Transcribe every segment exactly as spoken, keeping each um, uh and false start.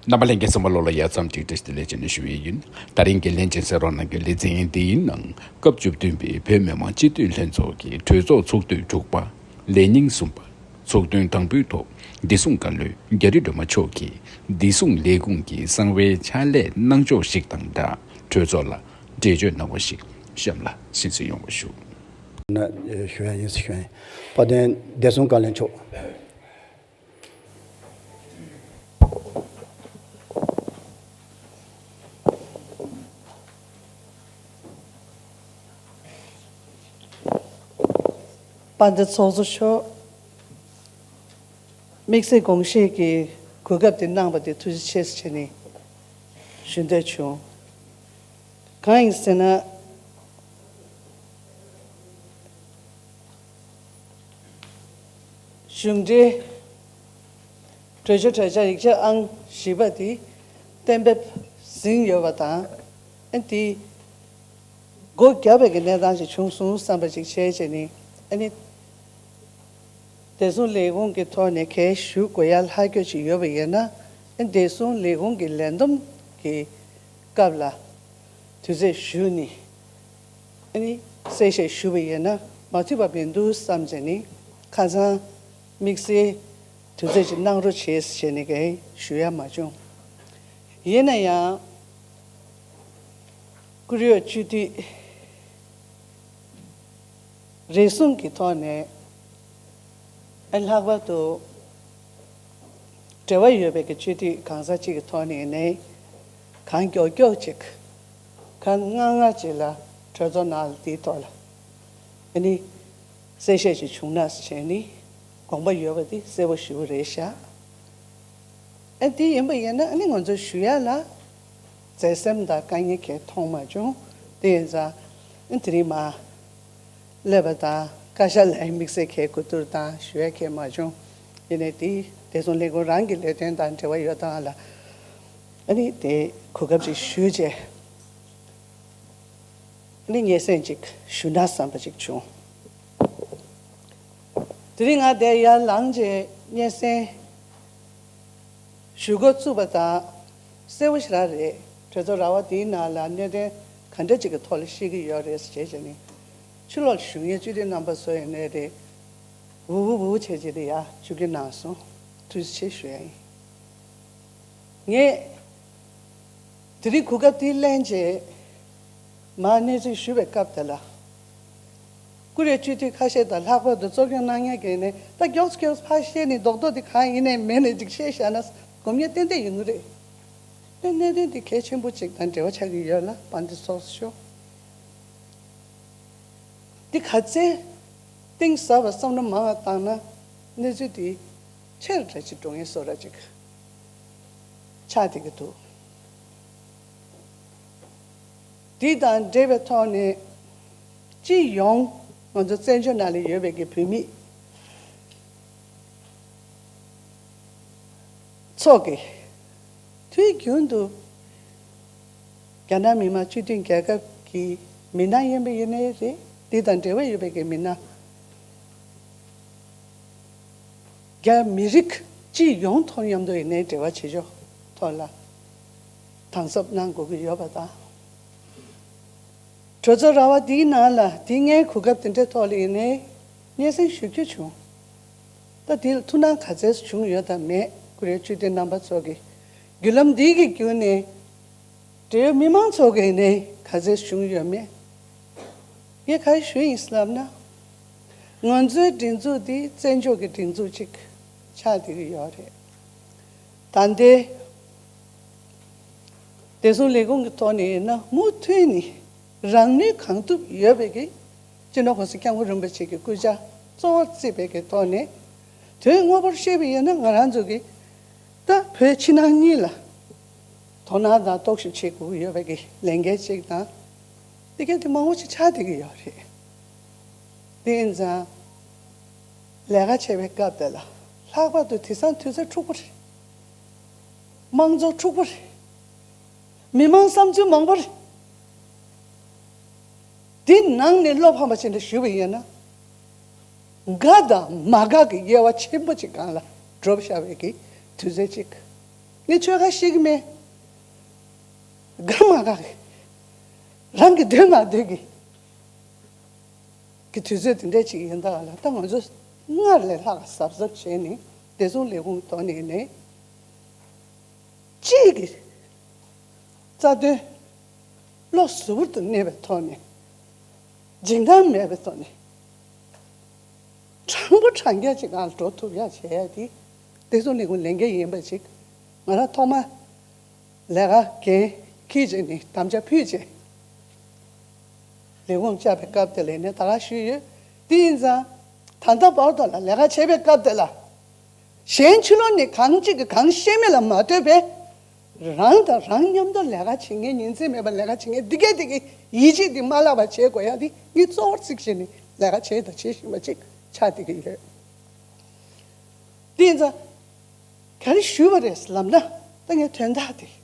རྣམ་པ་ལྷན་རྒྱས་ཚང་མ་ལོ་ལ་ཡ་མཚམས་གཅིག་བཀྲ་ཤིས་བདེ་ལེགས་བྱས་ནས་ཞུ་ཡི་ཡིན། ད་རིང་གི་ལྷན་ཅིག་གསན་རོགས་གནང་གི་ལེ་ཚན་འདིའི་ནང་སྐབས་བཅུ་བདུན་པའི་བོད་མི་མང་སྤྱི་འཐུས་ལྷན་ཚོགས་ཀྱི་གྲོས་ཚོགས་ཚོགས་དུས་དྲུག་པ་ལས་ཉིན་གསུམ་པ་ཚོགས་ཐུན་དང་པོའི་ཐོག་བདེ་སྲུང་བཀའ་བློན་རྒྱ་རི་སྒྲོལ་མ་མཆོག་གིས་བདེ་སྲུང་ལས་ཁུངས་ཀྱི་གསང་བའི་ཕྱག་ལས་གནང་ཕྱོགས་ཤིག་དང་སྦྲགས་གྲོས་ཚོགས་ལ་འགྲེལ་བརྗོད་གནང་བ་ཞིག་གཤམ་ལ་གསན་གཟིགས་ཡོང་བ་ཞུ། ན་ཞུ་ཡ་ཡིན་ཞུ་ཡ་ཡིན། དཔལ་ལྡན་བདེ་སྲུང་བཀའ་བློན་མཆོག་དཔལ་ལྡན་ཚོགས་གཙོ་མཆོག་དམིགས་བསལ་དགོངས་བཞེས་ཀྱིས་གོ་སྐབས་འདི་གནང་བ་དེ་ཐུགས་རྗེ་ཆེ་ཟེར་བྱས་ནས་ཞུ་འདོད་བྱུང་། གང་ཡིན་ཟེར་ན། གཞུང་འབྲེལ་གྲོས་ཆོད་གྲོས་འཆར་ཡིག་ཆ་ཨང་བཞི་པ་དེ་གཏན་འབེབས་ཟིན་ཡོད་པ་དང་། ཨ་དེ་སྒོ་བརྒྱབ་པའི་གི་གནས་སྟངས་ཤིག་བྱུང་སོང་བསམ་པ་ཅིག་བྱས་བྱས་ནས། ཨ་ནི་བདེ་སྲུང་ལས་ཁུངས་ཀྱི་ཐོག་ནས་གལ་ཞུ་དགོས་ཡ་ལྷག་སྐྱོ་ཅིག་ཡོད་པ་ཡིན་ན། ཨ་བདེ་སྲུང་ལས་ཁུངས་ཀྱི་ལས་བསྡོམས་ཀྱི་སྐབས་ལ། དུས་ཚོད་ཞུས་ནས་ཨ་ནི་གསལ་བཤད་ཞུས་པ་ཡིན་ན་མ་འཐུས་པ་མི་འདུག་བསམ་བྱས་ནས། ཁ་སང་དམིགས་བསལ་དུས་ཚོད་ཅིག་གནང་རོགས་བྱེད་ཟེར་ནས་གས་ཞུ་ཡ་མ་བྱུང་། ཡིན་ན་ཡང་བཀུར་འོས་སྤྱི་འཐུས་རེ་ཟུང་གི་ཐོག་ནས་ཨ་ལྷག་པར་དུ་འབྲེལ་བ་ཡོད་པའི་གི་སྤྱི་འཐུས་གང་ཟག་ཅིག་གི་ཐོག་ནས་ནས་གང་མགྱོགས་མགྱོགས་ཅིག་གང་སྔ་སྔ་ཅིག་ལ་གྲོས་ཚོགས་ནང་ལ་དེའི་ཐོག་ལ་ཨ་ནི་གསལ་བཤད་ཅིག་བྱུང་ན་ཟེར་ནས་དགོངས་པ་ཡོད་པ་དེ་གསལ་པོ་ཞུ་གི་རེད་ཤག་ཨ་དེ་ཡིན་པ་ཡིན་ན་ཨ་ནི་ང་ཚོ་ཞུ་ཡ་ལ་བརྩེ་སེམས་དང་དཀའ་ངལ་གས་མཐོང་མ་བྱུང་། དེ་ཡིན་ཙང་ཨ་དེ་རིང་མ་སླེབས་པ་དང་བཀའ་ཤག་ལ་དམིགས་བསལ་གས་གོ་བསྡུར་དང་ཞུ་ཡ་གས་མ་བྱུང་། ཡིན་ནའི་དེ་བདེ་སྲུང་ལས་ཁུངས་རང་གི་ལས་དོན་དང་འབྲེལ་བ་ཡོད་སྟངས་ལ་ཨ་ནི་དེ་གོ་སྐབས་ཅིག་ཞུས་རྗེས། ནི་སྙན་སེང་ཅིག་ཞུ་ན་བསམ་པ་ཅིག་བྱུང་། དེ་རིང་ང་དེ་ཡར་ལངས་རྗེས་སྙན་སེང་ཞུ་འགོ་བཙུགས་པ་དང་། གསལ་པོ་ཞེ་དྲག་རེད། གྲོས་ཚོགས་ར་བ་དེའི་ནང་ལ་གནད་དོན་ག་འདྲ་ཅིག་གི་ཐོག་ལ་བཤད་ཀྱི་ཡོད་རེད་ཟེར་བྱས་ནས། ཕྱི་ལོགས་ལ་བཞུགས་མཁན་སྤྱི་འཐུས་རྣམ་པ་ཚོ་ཡིན་ནའི་རེད། འུ་འུ་འུ་བྱས་བྱས་ཏེ་ཡར་བཅུག་གི་གནང་སོང་། ཐུགས་རྗེ་ཆེ་ཞུ་ཡ་ཡིན། ངས་དེ་རིང་གོ་སྐབས་དེ་ལེན་རྗེས་མར་གནས་ཚུལ་ཞུ་བའི་སྐབས་དེ་ལ། བཀུར་འོས་སྤྱི་འཐུས་ཁ་ཤས་དང་ལྷག་པར་དུ་གཙོ་སྐྱོང་གནང་མཁན་གྱིས་ནི་ད་མགྱོགས་མགྱོགས་ཕར་བཤད་ནས་རྡོག་རྡོག་དེ་གང་ཡིན་ནའི་མེད་ནས་ཅིག་བཤད་བཞག་ན་སྒོམ་ཉེས་ཏན་ཏན་ཡོང་གི་རེད། དེ་གནད་དོན་དེ་གལ་ཆེན་པོ་ཅིག་དང་འབྲེལ་བ་ཆགས་ཀྱི་ཡོད་ལ་དཔལ་ལྡན་ཚོགས་གཙོ་མཆོག་འདི་ག་ཚད་གཏིང་ཟབ་པ་བསམ་བློ་མང་བ་བཏང་ན་གནས་ཚུལ་འདི་ཆེ་རུ་འདྲ་ཅིག་འགྲོ་ངེས་བཟོ་འདྲ་ཅིག་ཆགས་བསྡད་ཀྱི་འདུག་འདི་དང་འབྲེལ་བའི་ཐོག་ནས་སྤྱི་ཡོངས་ང་ཚོ་བཙན་བྱོལ་ནང་ལ་ཡོད་པའི་གི་བོད་མི་ཚོ་གི་དུས་རྒྱུན་དུ་རྒྱ་ནག་མི་དམངས་སྤྱི་མཐུན་རྒྱལ་ཁབ་ཀྱི་མི་སྣ་ཡིན་པ་ཡིན་ནའི་རེད། འདི་དང་འབྲེལ་བ་ཡོད་པའི་གི་མི་སྣ། རྒྱ་མི་རིགས་སྤྱི་ཡོངས་ཐོག་མཉམ་དུ་ཡིན་ནའི་འབྲེལ་བ་བྱེད་ཕྱོགས་ཐོག་ལ་དམ་ཟབ་གནང་དགོས་ཀྱི་ཡོད་པ་དང་། གྲོས་ཚོགས་ར་བ་འདིའི་ནང་ལ་འདི་སྔའི་གོ་སྐབས་དེ་འདྲའི་ཐོག་ལ་ཡིན་ནའི་སྙན་སེང་ཞུ་རྒྱུ་བྱུང་། ད་འདི་ལ་ཐུགས་སྣང་ག་ཚད་བྱུང་ཡོད་དམ་མེད་བཀུར་འོས་སྤྱི་འཐུས་རྣམ་པ་ཚོ་གི་བརྒྱུད་ལམ་འདི་གི་བརྒྱུད་ནས། འབྲེལ་ཡོད་མི་མང་ཚོ་གིས་ནི་ག་ཚོད་བྱུང་ཡོད་མེད། ངས་ག་རེ་ཞུ་ཡིན་ལབ་ན། ང་ཚོའི་སྒྲིག་འཛུགས་འདི་བཙན་བྱོལ་གྱི་སྒྲིག་འཛུགས་ཅིག་ཆགས་བསྡད་ཀྱི་ཡོད་རེད། ད་ལྟའི་བདེ་སྲུང་ལས་ཁུངས་ཀྱི་ཐོག་ནས་ཡིན་ན་མུ་མཐུད་ནས་རང་ནུས་གང་ཐུབ་ཡོད་པའི་གི་སྤྱི་ནོར་༸གོང་ས་༸སྐྱབས་མགོན་རིན་པོ་ཆེ་གི་སྐུ་ཕྱྭ་གཙོ་བོར་བརྩིས་པའི་གི་ཐོག་ནས། དོན་དངོས་པོར་བཤད་པ་ཡིན་ན་ང་རང་ཚོ་གི་ད་བོད་ཕྱི་ནང་གཉིས་ལ་དོ་སྣང་དང་རྟོག་ཞིབ་བྱེད་དགོས་ཀྱི་ཡོད་པའི་གི་ལས་འགན་ཅིག་དང་། དེ་གལ་ཏེ་མང་པོ་ཅིག་ཆགས་བསྡད་ཀྱི་ཡོད་རེད། དེ་ཡིན་ཙང་ལས་ཀ་བྱེད་པའི་སྐབས་དེ་ལ་ལྷག་པར་དུ་དེང་སང་དུས་ཚོད་འཁྲུག་པོ་རེད། དམངས་གཙོ་འཁྲུག་པོ་རེད། མི་མང་བསམ་ཚུལ་མང་པོ་རེད། འདི་ནང་ནས་བློ་ཕམ་པ་ཞིག་འདྲ་ཞུས་པ་ཡིན་ན། དགའ་དང་མ་དགའ་གི་དབྱེ་བ་ཆེན་པོ་ཅིག་སྒང་ལ་འགྲོ་བཞག་པའི་གི་དུས་ཚོད་ཅིག་ངས་ཆོལ་ཁ་ཤེས་ཀྱི་མེད། དགའ་མ་དགའ་གི། རང་གི་འདོད་མ་འདོད་ཀྱི། གི་དུས་ཚོད་དེ་འདྲ་ཅིག་ཡིན་ད་ལ། ད་ང་ཚོ་སྔར་ལས་ལྷག་གཟབ་གཟབ་བྱས་ནས་བདེ་སྲུང་ལས་ཁུངས་ཐོག་ནས་ནས་གཅིག་གི་རྩ་དོན་བློ་གཟུ་བོར་དུ་གནས་པའི་ཐོག་ནས། འཇིགས་སྣང་མེད་པའི་ཐོག་ནས་དྲང་པོ་དྲང་རྐྱང་ཅིག་ང་ལ་འགྲོ་ཐུབ་ཡག་བྱེད་ཡག་དེ་བདེ་སྲུང་ལས་ཁུངས་ལས་འགན་ཡིན་པ་ཅིག་ང་རང་ཐོག་མ་ལས་ཀ་འགན་འཁྱེར་བྱས་ནས་དམ་བཅའ་ཕུལ་བྱས། ལས་ཁུངས་བཅར་བའི་སྐབས་དེ་ལ་ནས་ད་ག་ཞུས་ཡོད། དེ་ཡིན་ཙང་། ད་ལྟ་བར་དུ་ལ་ལས་ཀ་བྱེད་པའི་སྐབས་དེ་ལ། གཞན་ཕྱི་ལོགས་ནས་གང་གཅིག་གིས་གང་བཤད་མིན་ལ་མ་ལྟོས་པའི། རང་དང་རང་མཉམ་དུ་ལས་ཀ་བྱེད་མཁན། ཉིན་མཚན་མེད་པར་ལས་ཀ་བྱེད་མཁན་འདི་གས་དེ་གའི་ཡིད་ཆེས་དེ་མ་བརླག་པ་བྱེད་དགོས་ཡག་དེ་ངས་གཙོ་བོར་བརྩིས་བྱས་ནས་ལས་ཀ་བྱས་དང་བྱེད་བཞིན་པ་ཅིག་ཆགས་བསྡད་ཀྱི་ཡོད། དེ་ཡིན་ཙང་། ག་རེ་ཞུས་པ་རེད་ལབ་ན། ད་ངས་དོན་དག་དེ།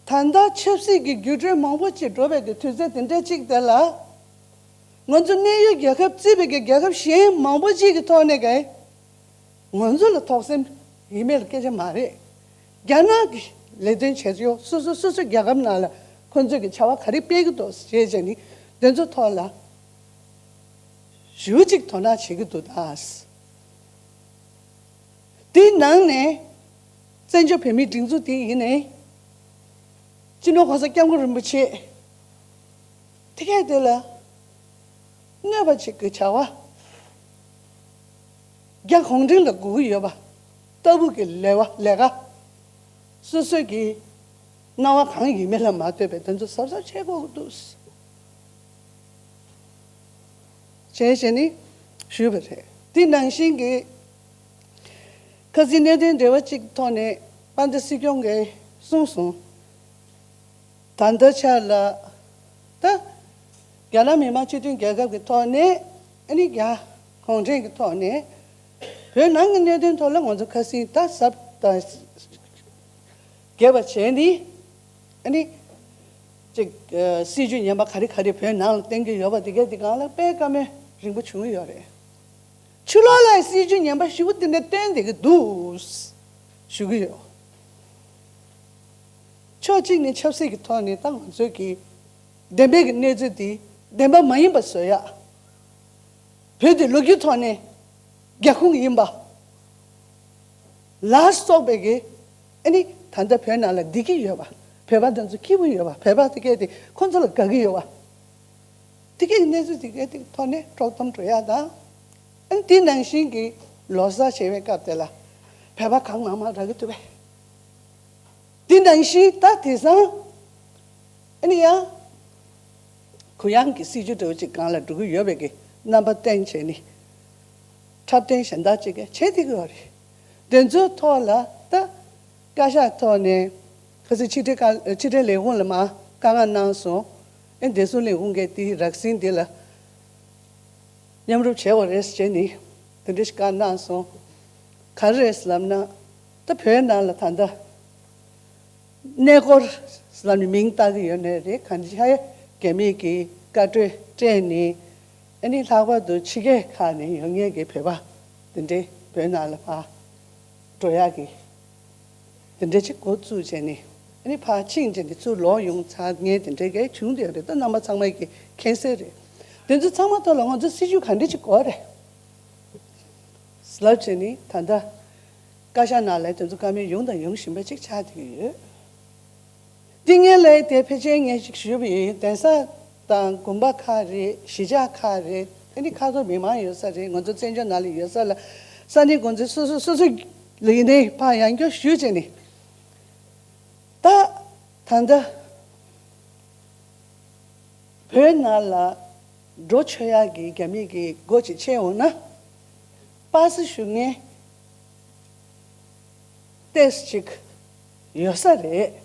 ད་ལྟ་ཆབ་སྲིད་ཀྱི་འགྱུར་འགྲོས་མང་པོ་ཅིག་འགྲོ་བའི་གི་དུས་ཚོད་དེ་འདྲ་ཅིག་དེ་ལ། ང་ཚོ་གནད་ཡོད་རྒྱལ་ཁབ་བརྩིས་པའི་གི་རྒྱལ་ཁབ་གཞན་མང་པོ་ཅིག་གི་ཐོག་ནས་ཀྱང་། ང་ཚོ་ལ་ཐོག་སེམས་ཡིན་མེད་ལ་སྐད་ཆ་མ་རེད། རྒྱ་ནག་གི་ལས་དོན་བྱེད་ཕྱོགས་སོ་སོ་སོ་སོའི་རྒྱལ་ཁབ་ནང་ལ་ཁོ་ཚོས་ཀྱི་བྱ་བ་ག་རེ་སྤེལ་གི་འདུག་ཅེས་བྱས་ནས་དེ་ཚོ་ཐོག་ལ་ཞེ་པོ་ཅིག་དོ་སྣང་བྱེད་ཀྱི་འདུག་ད། དེའི་ནང་ནས་བཙན་བྱོལ་བོད་མིའི་སྒྲིག་འཛུགས་དེ་ཡིན་ནའི། སྤྱི་ནོར་གོང་ས་སྐྱབས་མགོན་རིན་པོ་ཆེ་དེ་གས་དེ་ལ་གནོད་པ་ཅིག་གི་བྱ་བ། རྒྱ་གུང་ཁྲན་ལ་དགོས་ཀྱི་ཡོད་པ་ལྟ་བུ་གི་ལས་བ་ལས་ཀ། སོ་སོ་གི་སྣང་བ་གང་ཡིན་མིན་ལ་མ་ལྟོས་པའི་དོན་དུ་གཟབ་གཟབ་བྱེད་དགོས་ཀྱི་འདུག་ཅེས་བྱས་ནས་ཞུས་པ་རེད། དེ་ནང་བཞིན་གྱི་ཁ་སང་གནད་དོན་འབྲེལ་བ་གཅིག་ཐོག་ནས་དཔལ་ལྡན་སྲིད་སྐྱོང་གིས་གསུངས་སོང་། ད་ལྟའི་ཆར་ལ་ད་རྒྱ་ནག་མི་དམངས་སྤྱི་མཐུན་རྒྱལ་ཁབ་ཀྱི་ཐོག་ནས་ཨ་ནི་རྒྱ་གུང་ཁྲན་གྱི་ཐོག་ནས་བོད་ནང་གི་གནད་དོན་ཐོག་ལ་ང་ཚོ་ཁ་སང་ད་གཟབ་དང་རྒྱས་པ་བྱས་ནས་ཨ་ནི་ཅིག་ཨ་སྲིད་ཇུས་ངན་པ་ག་རེ་ག་རེ་བོད་ནང་ལ་བསྟན་གྱི་ཡོད་པ་དེ་གས་དེ་སྒང་ལ་དཔེ་བཀའ་མོལ་རིང་པོ་བྱུང་ཡོད་རེད། ཕྱི་ལོགས་ལ་སྲིད་ཇུས་ངན་པ་ཞེ་པོ་དེ་འདྲ་བསྟན་བསྡད་ཀྱི་འདུག་ཞུ་གི་ཡོད། ཕྱོགས་གཅིག་ནས་ཆབ་སྲིད་ཀྱི་ཐོག་ནས་ད་ང་ཚོས་ཀྱི་བདེན་པའི་གི་གནས་ཚུལ་དེ་བདེན་པ་མ་ཡིན་པ་བཟོ་ཡག་བོད་དེ་ལོ་རྒྱུས་ཐོག་ནས་རྒྱ་ཁུངས་ཡིན་པ་ལ་སོགས་པའི་གི་ཨ་ནི་ད་ལྟ་བོད་ནང་ལ་བསྡད་ཀྱི་ཡོད་པ། བོད་པ་དེ་ཚོ་སྐྱིད་པོ་ཡོད་པ། བོད་པ་དེ་གས་དེ་ཁོ་ཚོ་ལ་དགའ་གི་ཡོད་པ། དེ་གའི་གནས་ཚུལ་དེ་གའི་དེ་ཐོག་ནས་དཀྲོག་གཏམ་འགྲོ་ཡག་དང་། ཨ་ནི་དེ་ནང་བཞིན་གྱི་ལོ་གསར་བྱེད་པའི་སྐབས་དེ་ལ་བོད་པ་གང་མང་མང་རག་གི་འདུག་པས། དེ་ནང་བཞིན་ད་དེང་སང་ཨ་ནི་ཡང་གུ་ཡངས་ཀྱི་སྲིད་ཇུས་འདྲ་བོ་ཅིག་སྒང་ལ་འགྲོ་གི་ཡོད་པའི་གི་རྣམ་པ་བསྟན་བྱས་ནས་འཁྲབ་སྟོན་གཞན་དག་ཅིག་གིས་བྱེད་བསྡད་ཀྱི་ཡོད་རེད། དེ་ཚོའི་ཐོག་ལ་ད་བཀའ་ཤག་ཐོག་ནས་ཁ་སང་ཕྱི་དྲིལ་བཀའ་ཕྱི་དྲིལ་ལས་ཁུངས་ལ་མར་བཀའ་མངགས་གནང་སོང་། ཨེ་བདེ་སྲུང་ལས་ཁུངས་ཀྱིས་དེའི་རགས་ཟིན་དེ་ལ་མཉམ་རུབ་བྱས་པ་རེད་ཟེར་ནས་དེ་འདྲ་ཞིག་བཀའ་གནང་སོང་། ག་རེ་རེད་ལབ་ན། ད་བོད་ནང་ལ་ད་ལྟ་གནས་སྐོར་ལབ་ནས་མིང་བཏགས་ཀྱི་ཡོད་ནའི་རེད། གང་ཅི་ཧ་ཡ་རྒྱ་མིས་ཀྱི་བཀའ་གྲོས་སྤྲད་ནས་ཨ་ནི་ལྷག་པར་དུ་ཕྱི་རྒྱལ་ཁག་ནས་ཡོང་མཁན་གྱི་བོད་པ་དེ་འདྲའི་བོད་ནང་ལ་ཕར་འགྲོ་ཡག་གི་དེ་འདྲ་ཅིག་འགོ་བཙུགས་བྱས་ནས་ཨ་ནི་ཕར་ཕྱིན་བྱས་ནས་ཚུར་ལོག་ཡོང་ཚར་མཁན་དེ་འདྲ་གས་བྱུང་བསྡད་ཡོད་རེད། ད་རྣམ་པ་ཚང་མས་ཀྱི་མཁྱེན་གསལ་རེད། དེ་ཚོ་ཚང་མ་ཐོག་ལ་ང་ཚོ་སྲིད་ཇུས་ག་འདྲ་ཅིག་དགོས་རེད་ལབ་བྱས་ནས་ད་ལྟ་བཀའ་ཤག་ནང་ལ་དེ་ཚོ་བཀའ་མོལ་ཡོང་དང་ཡོང་བཞིན་པ་ཅིག་ཆགས་བསྡད་ཀྱི་ཡོད། འདི་ངས་ལས་དེ་ཕལ་ཆེར་ངས་ཅིག་ཞུས་པ་ཡིན། གདན་ས་དང་དགོན་པ་ཁག་རེད། གཞིས་ཆགས་ཁག་རེད། ཨ་ནི་ཁ་ཐོར་མི་མང་ཡོད་ས་རེད། ང་ཚོ་བཙན་བྱོལ་ནང་ལ་ཡོད་ས་ལ་ས་གནས་འགོ་འཛིན་སོ་སོ་སོ་སོ་ལ་ཡིན་ནའི་ཕར་ཡང་བསྐྱར་ཞུས་བྱས་ནས་ད་ད་ལྟ་བོད་ནང་ལ་འགྲོ་ཆོག་ཡག་གི་རྒྱ་མི་གི་སྒོ་ཅིག་ཕྱེ་འོང་ན་པ་སེ་ཞུ་མཁན་ཏོག་ཙམ་ཅིག་ཡོད་ས་རེད།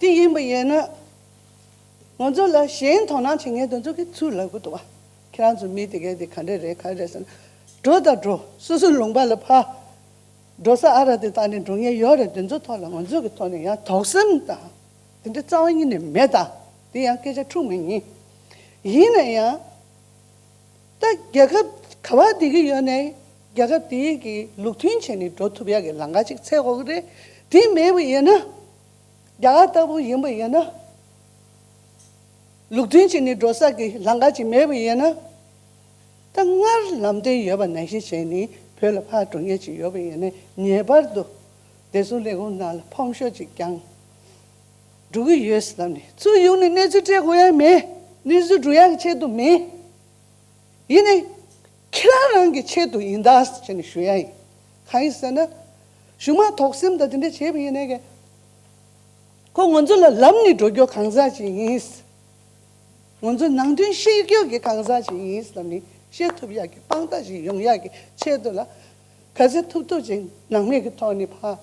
དེ་ཡིན་པ་ཡིན་ན་ང་ཚོ་ལ་གཞན་དོ་སྣང་བྱེད་མཁན་དེ་ཚོ་གིས་ཚུར་ལབ་གི་འདུག་བ། ཁྱེད་རང་ཚོ་མི་དེ་གས་དེ་ག་འདྲ་རེད་ག་རེ་རེད་ཟེར་ན། འགྲོ་དང་འགྲོ་སོ་སོའི་ལུང་པ་ལ་ཕར་འགྲོ་ས་ཨ་ར་དེ་བཏང་ནས་འགྲོ་མཁན་ཡོད་རེད། དེ་ཚོ་ཐོག་ལ་ང་ཚོ་གི་ཐོག་ནས་ཡང་དོགས་སེམས་དང་དེ་འདྲ་རྩ་བ་ཉིད་ནས་མེད། ད་དེ་ཡང་སྐད་ཆ་འཁྲུག་མི་ཉན། ཡིན་ན་ཡང་ད་རྒྱལ་ཁབ་ག་བ་བསྡད་ཀྱི་ཡོད་ནའི་ རྒྱལ་ཁབ་དེའི་གི་ལུགས་མཐུན་བྱས་ནས་འགྲོ་ཐུབ་ཡག་གི་ལམ་ཁ་ཅིག་འཚོལ་དགོས་ཀྱི་རེད། དེ་མེད་པ་ཡིན་ན། རྒྱ་གར་ལྟ་བུ་ཡིན་པ་ཡིན་ན། ལུགས་མཐུན་བྱས་ནས་འགྲོ་ས་གི་ལམ་ཁ་ཅིག་མེད་པ་ཡིན་ན། ད་སྔར་ལམ་སྟོན་ཡོད་པ་ནང་བཞིན་བྱས་ནས་བོད་ལ་ཕར་འགྲོ་མཁན་ཅིག་ཡོད་པ་ཡིན་ན། ངེས་པར་དུ་བདེ་སྲུང་ལས་ཁུངས་ནང་ལ་ཕོམ་ཤོག་ཅིག་བརྒྱངས་འགྲོ་གི་ཡོད་ཟེར་ལབ་ནས། ཚུར་ཡོང་ནས་གནས་ཚུལ་སྤྲད་དགོས་ཡ་མེད། གནས་ཚུལ་སྒྲུབ་ཡག་གི་ཆེད་དུ་མིན། ཡིན་ནའི། ཁྱེད་རང་རང་གི་ཆེད་དུ་ཡིན་ད་ཟེར་ནས་ཞུ་ཡ་ཡིན། གང་ཡིན་ཟེར་ན། གཞུང་མང་དོགས་ཟོན་དང་དེ་འདྲ་བྱས་པ་ཡིན་ནའི་གི། ཁོ་ང་ཚོ་ལ་ལབ་ནས་འགྲོ་རྒྱུ་གང་ཟག་ཅིག་ཡིན། ང་ཚོ་ནང་དོན་ཤེས་རྒྱུ་གི་གང་ཟག་ཅིག་ཡིན་ཟེར་ནས་བཤད་ཐུབ་ཡག་གི་དཔང་རྟགས་ཤིག་ཡོང་ཡག་གི་ཆེད་དུ་ལ། ག་ཚོད་ཐུབ་ཐུབ་ཅིག་ནང་མི་གི་ཐོག་ནས་ཕར།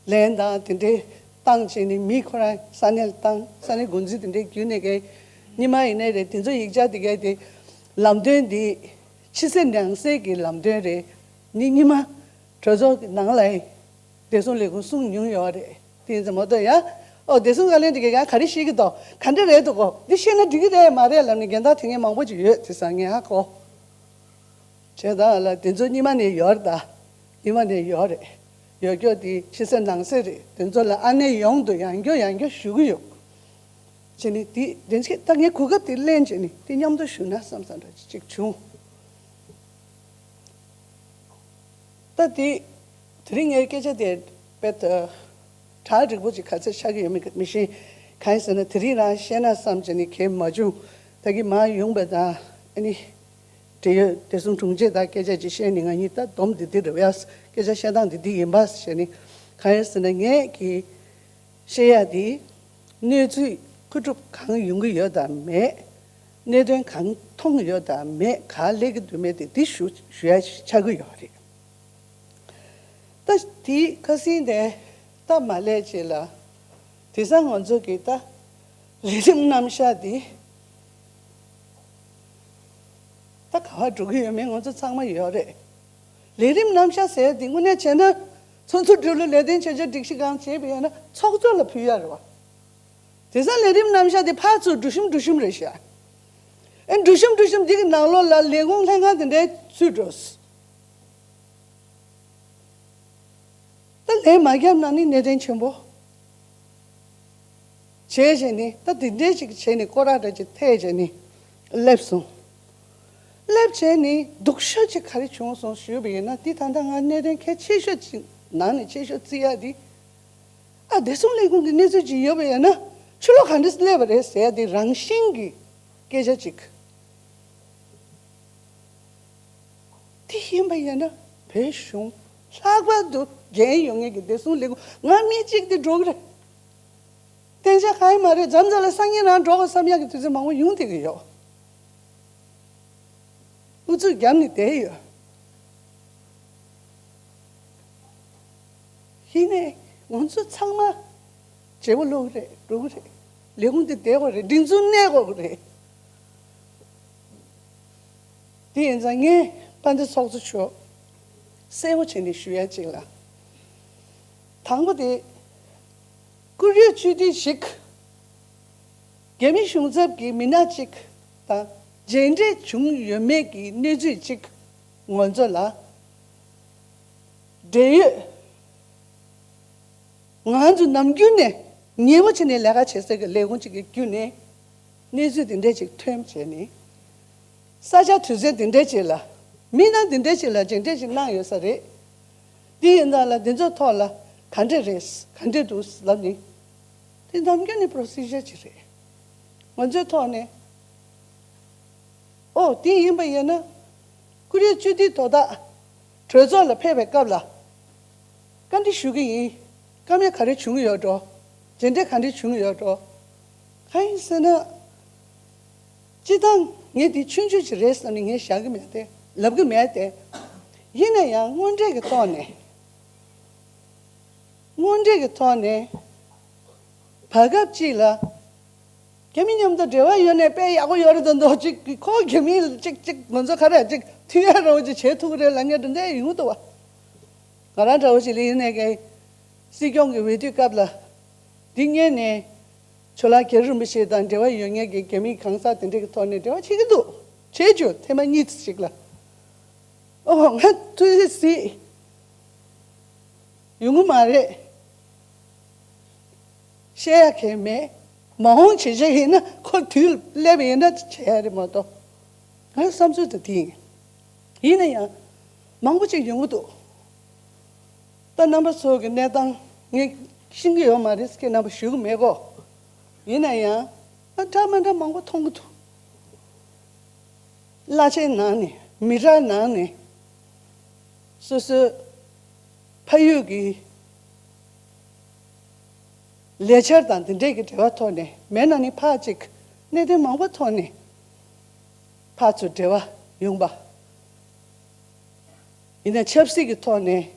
ལན་དང་དེ་འདྲའི་བཏང་བྱས་ནས། མི་ཁོ་རང་ས་གནས་ལ་བཏང་། ས་གནས་འགོ་འཛིན་དེ་འདྲའི་བརྒྱུད་ནས་གི། སྔོན་མ་ཡིན་ནའི་རེད། དེ་ཚོ་ཡིག་ཆ་དེ་གའི་དེ། ལམ་སྟོན་འདི་ཕྱི་གསལ་ནང་གསལ་གྱི་ལམ་སྟོན་རེད། ནི་སྔོན་མ་གྲོས་ཚོགས་ཀྱི་ནང་ལ་བདེ་སྲུང་ལས་ཁུངས་གསུངས་མྱོང་ཡོད་རེད། དེ་ཡིན་ཙང་མ་གཏོགས་ཡ། ཨོ། བདེ་སྲུང་བཀའ་བློན་དེ་གས་ཡང་ག་རེ་བཤད་ཀྱི་འདུག་ག་འདྲ་རེད་འདུག་གོ། འདི་བཤད་ན་འགྲིག་གི་རེད་མ་རེད་ལབ་ནས་རྒན་དར་དེ་ངས་མང་པོ་ཅིག་ཡོད་དེ་ས་ངས་ཧ་གོ། བྱས་ཙང་ལ་དེ་ཚོ་སྔོན་མ་ནས་ཡོད་རེད་ད། སྔོན་མ་ནས་ཡོད་རེད། ཡོད་རྒྱུ་དེ་ཕྱི་གསལ་ནང་གསལ་རེད། དེ་ཚོ་ལ་ཨ་ནེ་ཡོང་དུ་ཡང་བསྐྱར་ཡང་བསྐྱར་ཞུ་གི་ཡོད། བྱས་ནས་དེ་དེ་ཚོ་ད་ངས་གོ་སྐབས་དེ་ལེན་བྱས་ནས་དེ་མཉམ་དུ་ཞུ་ན་བསམ་བསམ་འདྲ་ཅིག་བྱུང་། ད་དེ། དེ་རིང་ངའི་སྐད་ཆ་དེ་དཔེ་ད་གྲ་འགྲིག་པོ་ཅིག་ག་ཚོད་ཆགས་ཀྱི་ཡོད་མེད་མི་ཤེས། གང་ཡིན་ཟེར་ན། དེ་རིང་རང་བཤད་ན་བསམ་བྱས་ནས་གལ་མ་བྱུང་། ད་གིན་མར་ཡོང་བ་དང་ཨ་ནི། འབྲེལ་ཡོད་བདེ་སྲུང་དྲུང་ཆེ་དང་སྐད་ཆ་ཅིག་བཤད་ནས། ང་གཉིས་ད་སྡོམ་འདི་འདི་རེད་པ། སྐད་ཆ་བཤད་སྟངས་འདི་འདི་ཡིན་པ་ཟེར་ནས། གང་ཡིན་ཟེར་ན་ངས་ཀྱི་བཤད་ཡ་འདི། གནས་ཚུལ་མཁོ་སྒྲུབ་གང་ཡོང་གི་ཡོད་དམ་མེད། གནད་དོན་གང་མཐོང་ཡོད་དམ་མེད། ག་སླེབས་ཀྱི་འདུག་མེད་དེ་འདི་ཞུ་ཞུ་ཡ་ཆགས་ཀྱི་ཡོད་རེད། ད་དེ་ཁ་སང་དེ་ད་མ་སླེབས་བྱས་ལ། དེང་སང་ང་ཚོ་གི་ད་ལས་རིམ་རྣམ་གཞག་འདི། ད་ག་བ་འགྲོ་གི་ཡོད་མེད་ང་ཚོ་ཚང་མ་ཡོད་རེད། ལས་རིམ་རྣམ་གཞག་ཟེར་དེ་དངོས་གནས་བྱས་ན། ཚོགས་འཛིན་སྒྲིག་ལུགས་ལས་དོན་བྱེད་ཕྱོགས་སྒྲིག་གཞི་སྒང་བྱས་པ་ཡིན་ན་ཚོགས་གཙོ་ལ་ཕུལ་ཡ་རེད་བ། དེང་སང་ལས་རིམ་རྣམ་གཞག་དེ་ཕར་ཚུར་འགྲོ་ཤུམ་འགྲོ་ཤུམ་རེད་ཤག་ཨེ། འགྲོ་ཤུམ་འགྲོ་ཤུམ་འདི་གི་ནང་ལོགས་ལ་ལས་ཁུངས་ལྷན་ཁང་དེ་འདྲའི་ཚུད་འགྲོ། ད་ལན་མ་བརྒྱབ་ན་ནི་གནད་དོན་ཆེན་པོ། བྱས་བྱས་ནི་ད་དེ་འདྲའི་ཅིག་བྱས་ནི་སྐོར་ར་འདྲ་ཅིག་ཐེབས་བྱས་ནི་སླེབས་སོང་། སླེབས་བྱས་ནི་སྡུག་ཤོས་ཅིག་ག་རེ་བྱུང་སོང་ཞུས་པ་ཡིན་ན། འདི་ད་ལྟ་ང་གནད་དོན་གལ་ཆེ་ཤོས་ཅིག་ནང་ནས་ཆེ་ཤོས་བརྩི་ཡ་འདི། ཨ། བདེ་སྲུང་ལས་ཁུངས་ཀྱི་གནས་ཚུལ་ཅིག་ཡོད་པ་ཡིན་ན་ཕྱི་ལོགས་ག་འདྲ་སླེབས་པ་རེད་ཟེར་ཡ་འདི་རང་བཞིན་གྱི་སྐད་ཆ་ཅིག་དེ་ཡིན་པ་ཡིན་ན་བོད་གཞུང་ལྷག་པར་དུ་འགན་ཡོད་མཁན་གྱི་བདེ་སྲུང་ལས་ཁུངས་ང་མི་གཅིག་དེ་འགྲོ་གི་རེད། གཏན་འཇགས་གང་ཡང་མ་རེད། མཚམས་མཚམས་ལ་སང་ཉིན་རང་འགྲོ་དགོས་བསམ་ཡག་གི་དུས་ཚོད་མང་པོ་ཡོང་བསྡད་ཀྱི་ཡོད། ཨུ་ཚུགས་བརྒྱབ་ནས་བསྡད་ཡོད། ཡིན་ནའི་ང་ཚོ་ཚང་མ་བརྗེ་པོ་སློག་གི་རེད། འགྲོ་གི་རེད། ལས་ཁུངས་དེ་བསྡད་དགོས་རེད། སྒྲིག་འཛུགས་གནས་དགོས་ཀྱི་རེད། དེ་ཡིན་ཙང་ངས་དཔལ་ལྡན་ཚོགས་གཙོ་མཆོག་གསལ་པོ་བྱས་ནས་ཞུ་ཡ་གཅིག་ལ། དང་པོ་དེ། བཀུར་འོས་སྤྱི་འཐུས་ཤིག་རྒྱ་མི་གཞུང་ཚབ་ཀྱི་མི་སྣ་གཅིག་དང་མཇལ་འཕྲད་བྱུང་ཡོད་མེད་ཀྱི་གནས་ཚུལ་གཅིག་ང་ཚོ་ལ་འབྲེལ་ཡོད། ང་ཚོ་ནམ་རྒྱུན་ནས་ཉེ་བོ་བྱས་ནས་ལས་ཀ་བྱེད་སའི་ལས་ཁུངས་གཅིག་གི་བརྒྱུད་ནས་གནས་ཚུལ་དེ་འདྲ་ཅིག་ཐོན་བྱས་ནས། ས་ཆ་དུས་ཚོད་དེ་འདྲ་ཅིག་ལ་མི་སྣ་དེ་འདྲ་ཅིག་ལ་མཇལ་འཕྲད་ཅིག་གནང་ཡོད་ས་རེད། དེ་ཡིན་ཙང་ལ་དེ་ཚོའི་ཐོག་ལ་ག་འདྲ་རེད། ག་འདྲ་འདུག་ལབ་ནས། དེ་ནམ་རྒྱུན་ནས་པོ་རོ་སི་ཇར་ཅིག་རེད། ང་ཚོའི་ཐོག་ནས། ཨོ། དེ་ཡིན་པ་ཡིན་ན། བཀུར་འོས་སྤྱི་འཐུས་དོ་བདག་གྲོས་ཚོགས་ལ་ཕེབས་པའི་སྐབས་ལ་བཀའ་འདྲི་ཞུ་གི་ཡིན། བཀའ་མོལ་ག་རེ་བྱུང་ཡོད་འགྲོ། མཇལ་འཕྲད་ག་འདྲ་བྱུང་ཡོད་འགྲོ། གང་ཡིན་ཟེར་ན། སྤྱིར་བཏང་ངས་འདི་ཆུང་ཆུང་ཅིག་རེད་བསམ་ནས་ངས་བཞག་གི་མེད་དེ། ལབ་གི་མེད་དེ། ཡིན་ན་ཡང་དངོས་འབྲེལ་གྱི་ཐོག་ནས། དངོས་འབྲེལ་གྱི་ཐོག་ནས། བར་སྐབས་ཅིག་ལ། རྒྱ་མི་མཉམ་དུ་འབྲེལ་བ་ཡོད་ནས་དཔེ་ཡག་པོ་ཡོད་རེད་དོ་འདུག་ཅིག་ཁོ་རྒྱ་མི་ལ་ཅིག་ཅིག་ང་ཚོ་ག་རེ་ཅིག་མཐུན་ཡ་རོགས་ཅིག་བྱེད་ཐུབ་ཀྱི་རེད་ལབ་མཁན་དེ་འདྲ་ཡོང་འདུག་བ། ང་རང་འདྲ་བོ་ཞིག་ལ་ཡིན་ནའི་གི། སྲིད་སྐྱོང་གི་འོས་བསྡུའི་སྐབས་ལ། འདི་སྔོན་ནས་ཇོ་ལགས་རྒྱ་རི་རིན་པོ་ཆེ་དང་འབྲེལ་བ་ཡོད་མཁན་གྱི་རྒྱ་མི་གང་ཟག་དེ་འདྲ་གི་ཐོག་ནས་འབྲེལ་བ་བྱེད་ཀྱི་འདུག་བྱེད་རྒྱུ་ཐེངས་མ་གཉིས་ཙམ་ཞིག་ལ། ཨོ་ང་ཐུགས་རྗེ་གཟིགས། ཡོང་གི་མ་རེད། བཤད་ཡ་གང་མེད། མ་འོངས་བྱེད་བྱེད་ཡིན་ན་ཁོ་དུས་སླེབས་ཡིན་ན་བྱེད་ཡ་རེད་མ་གཏོགས། ང་བསམ་ཚུལ་དེ་དེ་ཡིན། ཡིན་ན་ཡང་མང་པོ་ཅིག་ཡོང་གི་འདུག་ད་རྣམ་པ་ཚོ་གི་གནས་སྟངས་ངས་ཤེས་ཀྱི་ཡོད་མ་རེད། ཁྱེད་རྣམ་པ་ཞུ་གི་མེད་གོ། ཡིན་ན་ཡང་ཨ་འདྲ་མ་འདྲ་མང་པོ་མཐོང་གི་འདུག་གླ་ཆའི་ནང་ནས་མི་རབས་ནང་ནས་སོ་སོའི་ཕ་ཡུལ་གྱི་ལས་འཆར་དང་དེ་འདྲས་ཀྱི་འབྲེལ་བ་ཐོག་ནས་མེད་ན་ནི་ཕར་ཅིག་གནད་དོན་མང་པོ་ཐོག་ནས་ཕར་ཚུར་འབྲེལ་བ་ཡོང་པ། ཡིན་ནའི་ཆབ་སྲིད་ཀྱི་ཐོག་ནས་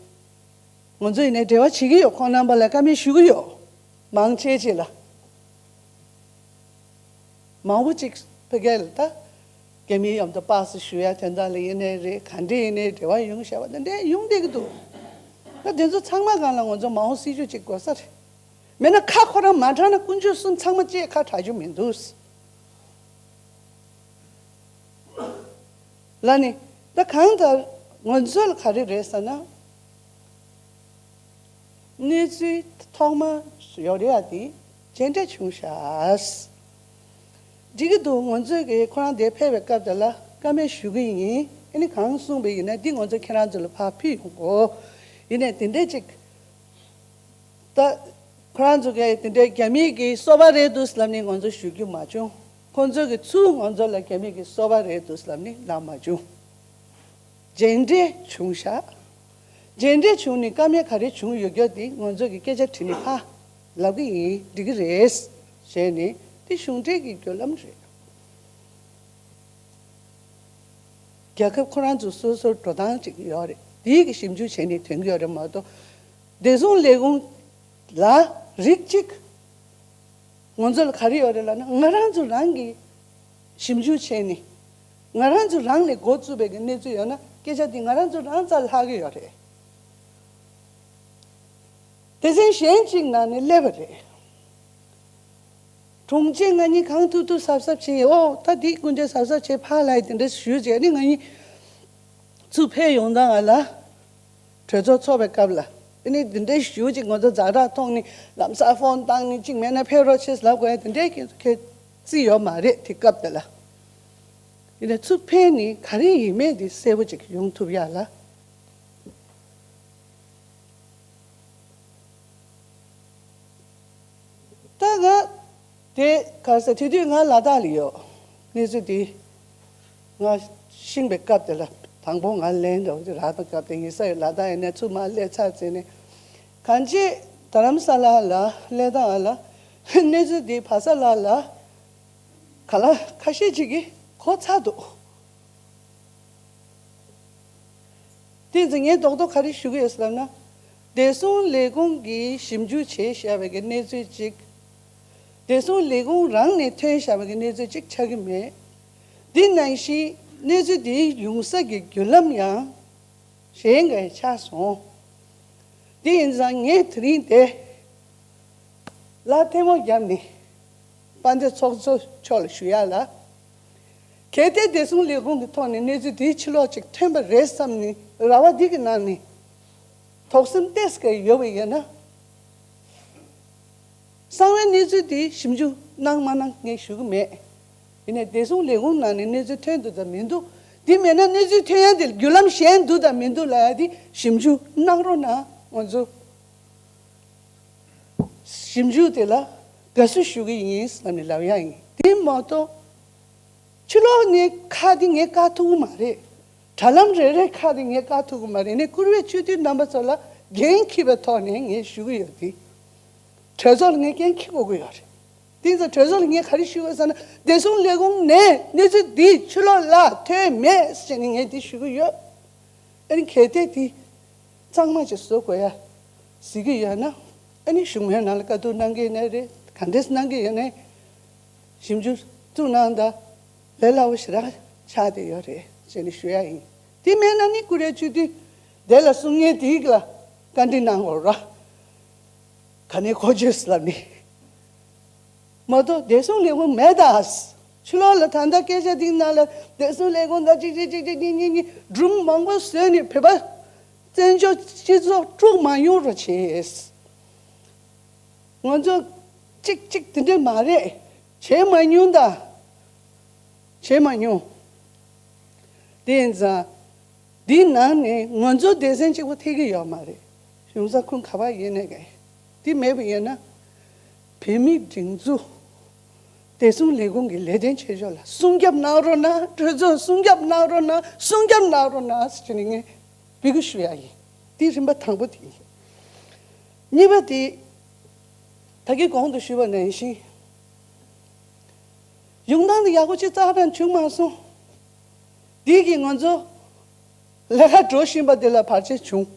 ང་ཚོ་ཡིན་ནའི་འབྲེལ་བ་བྱེད་ཀྱི་ཡོད། ཁོང་རྣམ་པ་ལ་བཀའ་མོལ་ཞུ་གི་ཡོད། མང་ཆེ་ཆེ་ལ། མང་པོ་ཅིག་ཕ་གི་ལ་ད་རྒྱ་མིའི་མཉམ་དུ་པགས་སུ་བཞུ་ཡ་དོན་དག་ལ་ཡིན་ནའི་རེད། ག་འདྲས་ཡིན་ནའི་འབྲེལ་བ་ཡོང་བཞག་པ་དེ་འདྲས་ཡོང་བསྡད་ཀྱི་འདུག་ད་དེ་ཚོ་ཚང་མ་སྒང་ལ་ང་ཚོ་མ་འོངས་སྲིད་ཇུས་ཅིག་དགོས་ས་རེད། མེད་ན་ཁ་ཁོ་རང་མ་གྲགས་ན་དཀོན་མཆོག་གསུམ་ཚང་མ་བཅས་ཁ་གྲག་རྒྱུ་མི་འདུག་ལ་ནི། ད་གང་ལྟར་ང་ཚོ་ལ་ག་རེ་རེད་ཟེར་ན། གནས་ཚུལ་ཐོག་མ་ཡོད་རེད་ཡ་དེ་རྗེས་འབྲས་བྱུང་ཤག་འགྲིག་གི་འདུག་ང་ཚོས་ཀྱི་ཁོ་རང་དེ་ཕེབས་པའི་སྐབས་དེ་ལ་བཀའ་མོལ་ཞུ་གི་ཡིན། ཨ་ནི་གང་གསུངས་པ་ཡིན་ན་འདི་ང་ཚོ་ཁྱེད་རང་ཚོ་ལ་ཕར་ཕུལ་ཡོང་གོ། ཡིན་ནའི་དེ་འདྲས་ཅིག་ད་ཁོ་རང་ཚོ་གིས་དེ་འདྲའི་རྒྱ་མིའི་གི་སོ་པ་རེད་འདུག་ལབ་ནས་ང་ཚོ་ཞུ་རྒྱུ་མ་བྱུང་། ཁོང་ཚོ་གི་ཚུར་ང་ཚོ་ལ་རྒྱ་མི་གི་སོ་པ་རེད་འདུག་ལབ་ནས་ལབ་མ་བྱུང་། རྗེས་འབྲས་བྱུང་ཤག་རྗེས་འབྲས་བྱུང་ནས་བཀའ་མོལ་ག་རེ་བྱུང་ཡོད་རྒྱུ་དེ་ང་ཚོ་གི་སྐད་ཆ་དྲིས་ནས་ཕར་ལབ་གི་ཡིན། འགྲིག་གི་རེད་ཟེར་ནས་དེ་གཞུང་འབྲེལ་གྱི་བརྒྱུད་ལམ་རེད། རྒྱལ་ཁབ་ཁོ་རང་ཚོ་སོ་སོར་འགྲོ་སྟངས་ཅིག་ཡོད་རེད། དེའི་གི་ཞིབ་འཇུག་བྱས་ནས་ཐོན་གྱི་ཡོད་རེད་མ་གཏོགས། བདེ་སྲུང་ལས་ཁུངས་ལ་རིགས་གཅིག་ང་ཚོ་ལ་ག་རེ་ཡོད་རེད་ལབ་ན། ང་རང་ཚོ་རང་གིས་ཞིབ་འཇུག་བྱས་ནས་ང་རང་ཚོ་རང་ནས་འགོ་བཙུགས་པའི་གི་གནས་ཚུལ་ཡོད་ན་སྐད་ཆ་འདི་ང་རང་ཚོ་རང་རྩ་ལྷག་གི་ཡོད་རེད། སྡེ་ཚན་གཞན་གཅིག་ནང་ནས་སླེབས་པ་རེད། དྲུང་ཆེ་ང་གཉིས་གང་ཐུབ་ཐུབ་གཟབ་གཟབ་བྱས། ཨོ་ད་འདི་སྐུ་མགྲོན་གཟབ་གཟབ་བྱས་ཕར་ལ་དེ་འདྲ་ཞུས་བྱས་ནི་ང་གཉིས་ཚུར་ཕེབས་ཡོང་དང་ང་ལ་གྲོས་ཚོགས་ཚོགས་པའི་སྐབས་ལ་ཨ་ནི་དེ་འདྲ་ཞུས་ཅིག་ང་ཚོ་ཛ་དྲག་མཐོང་ནི་ལམ་སང་ཕོན་བཏང་ནི་གཅིག་མེད་ན་ཕེབས་རོགས་བྱེད་ལབ་དགོས་ཡ་དེ་འདྲའི་གི་གི་རྩིས་ཡོད་མ་རེད་དེ་སྐབས་དེ་ལ། ཡིན་ནའི་ཚུར་ཕེབས་ནི་ག་རེ་ཡིན་མེད་དེ་གསལ་པོ་ཅིག་ཡོང་ཐུབ་ཡ་ལ། ད་ང་དེ་ག་རེ་ཟེར། དེ་དུས་ང་ལ་དྭགས་ལ་ཡོད། གནས་ཚུལ་དེ་ང་ཤེས་པའི་སྐབས་དེ་ལ་དང་པོ་ང་ལན་འདྲ་བོ་དེ་རག་པའི་སྐབས་དེ་ཡིན་ས་ཡོད། ལ་དྭགས་ཡིན་ནའི་ཚུར་མར་སླེབས་ཚར་ཚེ་ནས་གང་ཅི་རྡ་རམ་ས་ལ་ལ་སླེབས་སྟངས་ལ་གནས་ཚུལ་དེ་བ་ས་ལ་ལ་ག་ལ་ཁ་ཤས་ཅིག་གིས་གོ་ཚར་འདུག་དེ་ཚོ་ངས་རྡོག་རྡོག་ག་རེ་ཞུ་གི་ཡོད་ཟེར་ལབ་ན། བདེ་སྲུང་ལས་ཁུངས་ཀྱིས་ཞིབ་འཇུག་བྱས་བཞག་པའི་གི་གནས་ཚུལ་གཅིག་བདེ་སྲུང་ལས་ཁུངས་རང་ནས་ཐོན་བཞག་པའི་གི་གནས་ཚུལ་གཅིག་ཆགས་ཀྱི་མེད། འདི་ནང་བཞིན་གནས་ཚུལ་འདིའི་ཡོང་ས་གི་བརྒྱུད་ལམ་ཡང་གཞན་འགའ་ཆགས་སོང་། དེ་ཡིན་ཙང་ངས་དེ་རིང་དེ་ལ་ཐལ་མོ་བརྒྱབ་ནས་དཔལ་ལྡན་ཚོགས་གཙོ་མཆོག་ལ་ཞུ་ཡ་ལ། གལ་ཏེ་བདེ་སྲུང་ལས་ཁུངས་ཀྱི་ཐོག་ནས་གནས་ཚུལ་དེའི་ཕྱི་ལོགས་ཅིག་ཐོན་པ་རེད་བསམ་ནས་ར་བ་འདི་གི་ནང་ནས་དོགས་ཟོན་ཏོག་ཙམ་ཡོད་པ་ཡིན་ན། གསང་བའི་གནས་ཚུལ་དེ་ཞིབ་འཇུག་གནང་མ་གནང་ངས་ཞུ་གི་མེད། ཡིན་ནའི་བདེ་སྲུང་ལས་ཁུངས་ནང་ནས་གནས་ཚུལ་ཐོན་འདུག་དང་མི་འདུག་དེ་མེད་ན་གནས་ཚུལ་ཐོན་ཡ་དེ་བརྒྱུད་ལམ་གཞན་འདུག་དང་མི་འདུག་ལབ་ཡ་དེ་ཞིབ་འཇུག་གནང་རོགས་གནང་། ང་ཚོ་ཞིབ་འཇུག་དེ་ལ་དགའ་བསུ་ཞུ་གི་ཡིན་ལབ་ནས་ལབ་ཡ་ཡིན། དེ་མ་གཏོགས་ཕྱི་ལོགས་ནས་ཁ་དེ་ངས་བཀག་ཐུབ་ཀྱི་མ་རེད། དྲ་ལམ་རེ་རེ་ཁ་དེ་ངས་བཀག་ཐུབ་ཀྱི་མ་རེད། ནས་བཀུར་འོས་སྤྱི་འཐུས་རྣམ་པ་ཚོ་ལ་འགན་འཁྱེར་བའི་ཐོག་ནས་ངས་ཞུ་གི་ཡོད་དེ། གྲོས་ཚོགས་ལ་ངས་འགན་འཁྱེར་དགོས་ཀྱི་ཡོད་རེད། དེ་ཚོ་གྲོས་ཚོགས་ལ་ངས་ག་རེ་ཞུ་དགོས་ཟེར་ན། བདེ་སྲུང་ལས་ཁུངས་ནས་གནས་ཚུལ་འདི་ཕྱི་ལོགས་ལ་ཐོན་མེད་ཟེར་ནས་ངས་འདི་ཞུ་གི་ཡོད། ཨ་ནི་གལ་ཏེ་དེ་གཙང་མ་ཅིག་བཟོ་དགོས་ཡ་གཟིགས་ཀྱི་ཡོད་ན། ཨ་ནི་བཞུགས་མོལ་ནང་ལ་བཀའ་བསྡུར་གནང་གི་ཡོད་ནའི་རེད། ག་འདྲས་གནང་གི་ཡོད་ནའི་ཞིབ་འཇུག་བཙུགས་གནང་དང་། ལས་སླ་བོ་ཞེ་དྲག་ཆགས་བསྡད་ཡོད་རེད་ཅེས་ནས་ཞུ་ཡ་ཡིན། དེ་མེད་ན་ནི་བཀུར་འོས་སྤྱི་འཐུས་དེ་ལ་གསུང་མཁན་དེ་ལ་བཀའ་འདྲི་གནང་དགོས་ར། ག་ནས་གོ་བརྗོད་ལབ་ནི། མ་གཏོགས་བདེ་སྲུང་ལས་ཁུངས་མེད་ད། ཕྱི་ལོགས་ལ་ད་ལྟ་སྐད་ཆ་འདི་ནང་ལ་བདེ་སྲུང་ལས་ཁུངས་དང་གཅིག་གཅིག་གཅིག་གཅིག་གཉིས་གཉིས་གཉིས་སྒྲུང་མང་པོ་བཟོས་ནས་བོད་པ་བཙན་བྱོལ་སྤྱི་ཚོགས་དཀྲུག་མ་མྱོང་རོགས་བྱེད། ང་ཚོ་གཅིག་གཅིག་དེ་འདྲས་མ་རེད། བྱས་མ་མྱོང་ད། བྱས་མ་མྱོང་། དེ་ཡིན་ཙང་འདིའི་ནང་ནས་ང་ཚོ་སྡེ་ཚན་གཅིག་པོ་ཐེ་གི་ཡོད་མ་རེད། གཞུང་ས་ཁུངས་ག་པར་ཡིན་ནས་གས། འདི་མེད་པ་ཡིན་ན། བོད་མིའི་སྒྲིག་འཛུགས་བདེ་སྲུང་ལས་ཁུངས་ཀྱི་ལས་དོན་བྱེད་ཕྱོགས་ལ་སྲུང་སྐྱོབ་གནང་རོགས་གནང་། གྲོས་ཚོགས་སྲུང་སྐྱོབ་གནང་རོགས་གནང་། སྲུང་སྐྱོབ་གནང་རོགས་གནང་ཟེར་ནས་ངས་འབོད་སྐུལ་ཞུ་ཡ་ཡིན། འདི་རིམ་པ་དང་པོ་དེ་ཡིན། གཉིས་པ་དེ། ད་གིན་གོང་དུ་ཞུས་པ་ནང་བཞིན། གཞུང་དང་དེ་ཡག་པོ་ཅིག་རྩ་དང་བྱུང་མ་སོང་། འདི་གིས་ང་ཚོ་ལས་ཀ་འགྲོ་བཞིན་པ་དེ་ལ་བར་ཆད་བྱུང་།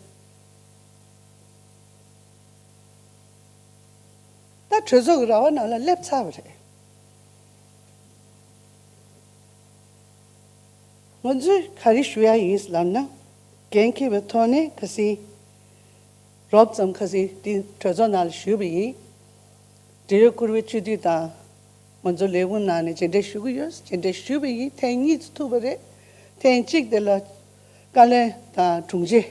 ད་གྲོས་ཚོགས་ཀྱི་ར་བ་ནང་ལ་སླེབས་ཚར་བ་རེད། ང་ཚོས་ག་རེ་ཞུ་ཡ་ཡིན་ལབ་ན། འགན་འཁྱེར་བའི་ཐོག་ནས་ཁ་སང་རོབ་ཙམ་ཁ་སང་དེ་གྲོས་ཚོགས་ནང་ལ་ཞུས་པ་ཡིན། འབྲེལ་ཡོད་བཀུར་འོས་སྤྱི་འཐུས་དང་མང་གཙོ་ལས་ཁུངས་ནང་ནས་མཇལ་འཕྲད་ཞུ་གི་ཡོད། མཇལ་འཕྲད་ཞུས་པ་ཡིན། ཐེངས་གཉིས་ཐུག་པ་རེད། ཐེངས་གཅིག་དེ་ལ་བཀའ་བློན་དང་དྲུང་ཆེ།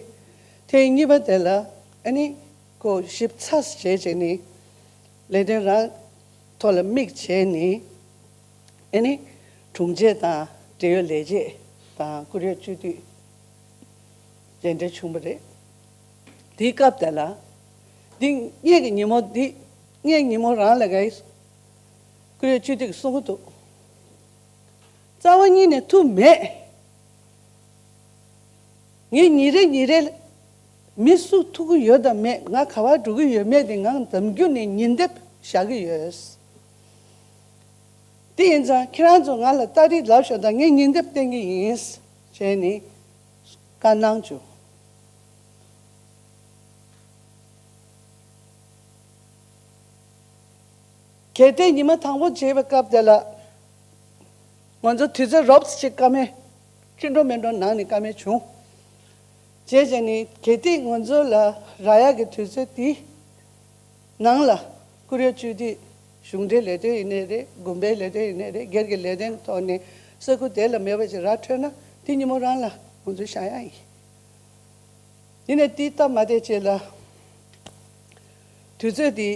ཐེངས་གཉིས་པ་དེ་ལ་ཨ་ནི་ཁོ་ཞིབ་ཚགས་བྱས་བྱས་ནས་ལས་དོན་རང་ཐོག་ལ་དམིགས་བྱས་ནས། ཨ་ནི་དྲུང་ཆེ་དང་འབྲེལ་ཡོད་ལས་བྱེད་དང་བཀུར་འོས་སྤྱི་འཐུས་མཇལ་འཕྲད་བྱུང་བ་རེད། དེའི་སྐབས་དེ་ལ། འདི་ངེད་ཀྱི་ཉིན་མོ་འདི། ངས་ཉིན་མོ་རང་ལ་གའི་བཀུར་འོས་སྤྱི་འཐུས་ཀྱིས་གསུང་གི་འདུག་རྩ་བ་ཉིད་ནས་ཐུགས་མེད། ངས་ཉིན་རེ་ཉིན་རེ་མི་སུ་ཐུག་གི་ཡོད་དམ་མེད། ང་ག་པར་འགྲོ་གི་ཡོད་མེད་དེ་ང་འཛམ་བརྒྱུད་ནས་ཉིན་དེབ་བཞག་གི་ཡོད། དེ་ཡིན་ཙང་ཁྱེད་རང་ཚོ་ང་ལ་ཏ་རིག་ལབ་ཤོག་དང་། ངས་ཉིན་དེབ་བསྟན་གི་ཡིན། བྱས་ནས་བཀའ་གནང་བྱུང་། གལ་ཏེ་ཉི་མ་དང་པོ་བྱེད་པའི་སྐབས་དེ་ལ། ང་ཚོ་དུས་ཚོད་རོབ་ཙམ་ཅིག་བཀའ་མོལ། ཅི་འགྲོ་མི་འགྲོ་ནང་ནས་བཀའ་མོལ་བྱུང་། བྱས་བྱས་ནས་གལ་ཏེ་ང་ཚོ་ལ་རག་ཡག་གི་དུས་ཚོད་དེ་ནང་ལ། བཀུར་འོས་སྤྱི་འཐུས་གཞུང་འབྲེལ་ལས་དོན་ཡིན་ནའི་རེད། དགོན་པའི་ལས་དོན་ཡིན་ནའི་རེད། སྒེར་གྱི་ལས་དོན་ཐོག་ནས་ས་ཁུལ་དེ་ལ་མེད་པ་ཅིག་རག་འཕྲོད་ན། དེ་ཉིན་མོ་རང་ལ་ང་ཚོ་བཞག་ཡག་ཡིན། དེ་ནས་དེ་སྟབས་མ་བདེ་ཅིག་ལ། དུས་ཚོད་དེའི་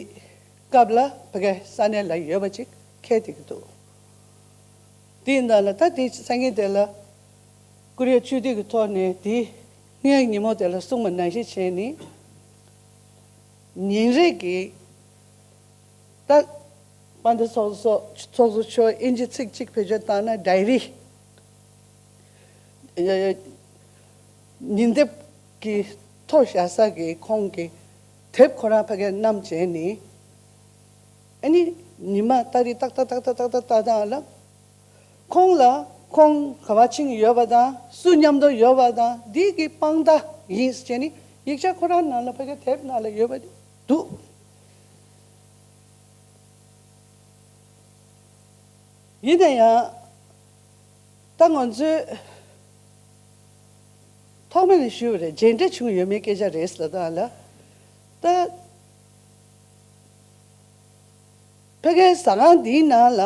སྐབས་ལ་ཕ་གིའི་ས་གནས་ལ་ཡོད་པ་ཅིག་འཁེལ་བསྡད་ཀྱི་འདུག་དེ་ཡིན་ད་ལ་ད་དེ་སང་ཉིན་དེ་ལ་བཀུར་འོས་སྤྱི་འཐུས་ཀྱི་ཐོག་ནས་དེ་སྔོན་ཉིན་མོ་དེ་ལ་གསུངས་པ་ནང་བཞིན་བྱས་ནས། ཉིན་རེ་གི། ད་དཔལ་ལྡན་ཚོགས་གཙོ། ཚོགས་གཙོ་མཆོག་ཨིན་ཇི་ཚིག་གཅིག་བེད་སྤྱོད་བཏང་ན་ཌའི་རི། ཉིན་དེབ་ཀྱི་ཐོ་བཞག་ས་གི་ཁོང་གི་དེབ་ཁོ་རང་ཕ་གིར་བསྣམས་བྱས་ནས། ཨ་ནི་ཉི་མ་ཏ་རིག་ཏག་ཏག་ཏག་ཏག་ཏག་ཏག་ལ། ཁོང་ལ་ཁོང་ག་པར་ཕྱིན་ཡོད་པ་དང་། སུ་མཉམ་དུ་ཡོད་པ་དང་། འདི་གི་དཔང་རྟགས་ཡིན་ཟེར་ནས་ཡིག་ཆ་ཁོ་རང་ནང་ལ་ཕ་གིའི་དེབ་ནང་ལ་ཡོད་པ་འདུག་ཡིན་ན་ཡང་། ད་ང་ཚོས་ཐོག་མེད་ནས་ཞུས་པ་རེད། མཇལ་འཕྲད་བྱུང་ཡོད་མེད་སྐད་ཆ་རེད་ཟེར་ད་ལ། ད་ཕ་གིའི་ཟ་ཁང་འདིའི་ནང་ལ།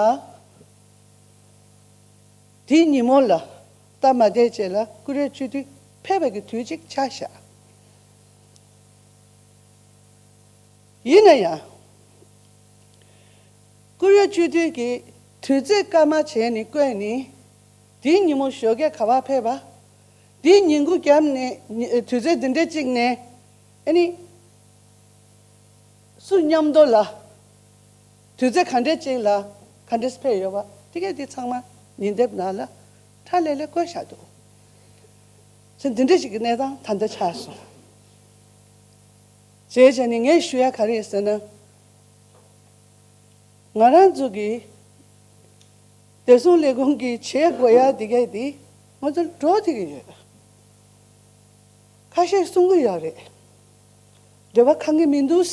དེའི་ཉིན་མོ་ལ་སྟབས་མ་བདེ་བྱས་ལ་བཀུར་འོས་སྤྱི་འཐུས་ཕེབས་པའི་གི་དུས་གཅིག་ཆགས་བཞག་ཡིན་ན་ཡང་། བཀུར་འོས་སྤྱི་འཐུས་ཀྱིས་དུས་ཚོད་སྐར་མ་བྱས་ནས་བཀོད་ནས། དེའི་ཉིན་མོ་ཞོགས་ཀས་ག་པར་ཕེབས་པ། དེའི་ཉིན་གུང་རྒྱབ་ནས་ཉི་དུས་ཚོད་འདི་འདྲ་གཅིག་ནས། ཨ་ནི། སུ་མཉམ་དུ་ལ། དུས་ཚོད་ག་འདྲ་གཅིག་ལ་ག་འདྲས་ཕེབས་ཡོད་པ། དེ་གས་དེ་ཚང་མ་ཉིན་དེབ་ནང་ལ་ཁྲ་ལེ་ལེ་བཀོད་བཞག་འདུག་ཚེ་འདི་འདྲ་ཞིག་གི་གནས་སྟངས་ད་ལྟ་ཆགས་སོང་། བྱས་བྱས་ནས་ངས་ཞུ་ཡ་ག་རེ་ཡིན་ཟེར་ན། ང་རང་ཚོ་གི་བདེ་སྲུང་ལས་ཁུངས་ཀྱིས་བྱེད་དགོས་ཡ་དེ་གས་དེ་ང་ཚོ་འགྲོ་བསྡད་ཀྱི་ཡོད། ཁ་ཤས་གསུང་གི་ཡོད་རེད། འདོད་པ་ཁེངས་ཀྱི་མི་འདུག་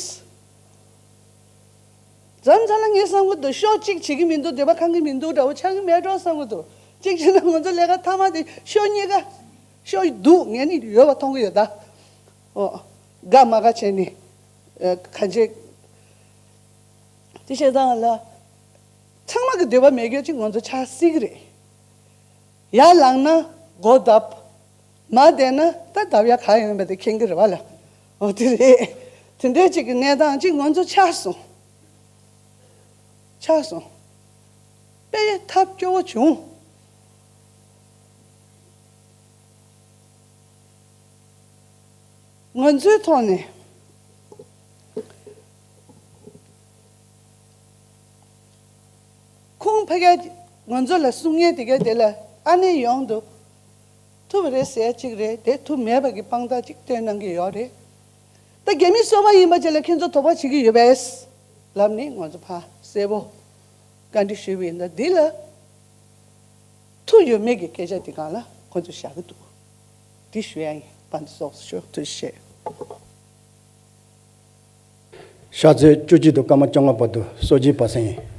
མཚམས་མཚམས་ལ་ངས་བསམ་གྱི་འདུག་ཤོག་གཅིག་བྱེད་ཀྱི་མི་འདུག་འདོད་པ་ཁེངས་ཀྱི་མི་འདུག་འདྲ་བོ་ཆགས་ཀྱི་མེད་འགྲོ་བསམ་གྱི་འདུག་གཅིག་བྱས་ན་ང་ཚོ་ལས་ཀ་མཐའ་མ་དེ་ཤོག་གཉིས་ཀ་ཤོག་འདུག་ངས་ནི་ཡོད་པ་མཐོང་གི་ཡོད་ད། ཨོ། དགའ་མ་དགའ་བྱས་ནས། ཨ། གང་བྱེད། དེ་བྱས་ཙང་ལ། ཚང་མ་ ཁག་གི་འདོད་པ་མེད་རྒྱུ་ཅིག་ང་ཚོ་ཆགས་སྲིད་ཀྱི་རེད། ཡར་ལངས་ན་སྒོ་བརྡབ། མར་བསྡད་ན་ད་བརྡབ་ཡ་ག་ཡོང་བ་དེ་མཁྱེན་གྱི་རེད་བ་ལ། འོ་དེ་རེད། དེ་འདྲའི་ཅིག་གི་གནས་སྟངས་ཅིག་ང་ཚོ་ཆགས་སོང་། ཆགས་སོང་། དཔེ་ཐབས་སྐྱོ་བོ་བྱུང་། ང་ཚོའི་ཐོག་ནས་ཁོང་ཕ་གིར་ང་ཚོ་ལ་གསུང་མཁན་དེ་ག་དེ་ལ་ཨ་ནེ་ཡོང་འདུག་ཐུབ་རེད་ཟེར་གཅིག་རེད། དེ་ཐུབ་མེད་པ་གི་དཔང་རྟགས་གཅིག་སྟོན་གནང་གི་ཡོད་རེད། ད་རྒྱ་མི་སོ་པ་ཡིན་པ་ཅིག་ལ་ཁྱེད་ཚོ་དོགས་པ་བྱེད་ཀྱི་ཡོད་པས་ལབ་ནས་ང་ཚོ་ཕར་གསལ་པོ་བཀའ་འདྲི་ཞུས་པ་ཡིན། ད་འདི་ལ་ཐུགས་ཡོད་མེད་ཀྱི་སྐད་ཆ་འདི་སྒང་ལ་ཁོ་ཚོས་བཞག་གི་འདུག་འདི་ཞུ་ཡ་ཡིན། དཔལ་འཛོམས་ཚོགས་གཙོ་མཆོག་ཐུགས་རྗེ་ཆེ། ཕྱག་ཚོད་བཅུ་གཅིག་དང་སྐར་མ་བཅོ་ལྔ་བར་དུ་གསོལ་ཇའི་བར་གསེང་ཡིན།